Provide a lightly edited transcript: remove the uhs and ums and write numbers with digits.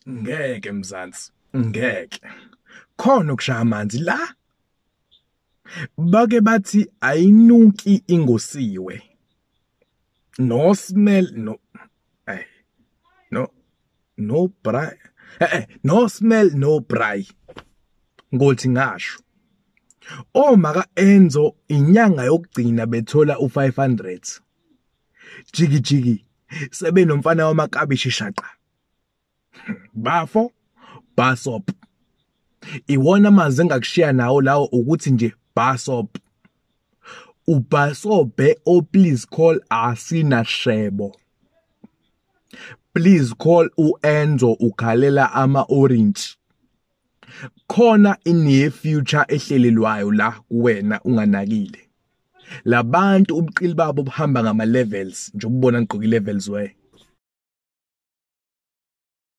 Ngeke Mzansi, ngeke. Khona okushaya amanzi la. Bake bathi ayinuki ingosiwe. No smell no eh no no braai. Eh no smell no braai. Ngothi ngasho. Oma kaEnzo inyanga yokugcina bethola u500. Jiki jiki sebenomfana wamakabishi shaqa. Bafo basop. Iwona amazwi engakushiya nawo lawo ukuthi nje basop. Ubhasobhe o please call asinashebo. Please call uEnzo ukhalela ama orange. Khona in near future ehlelelwayo la kuwena unganakile. Labantu ubuqili babo buhamba ngama levels nje ubona ngigqoka levels we.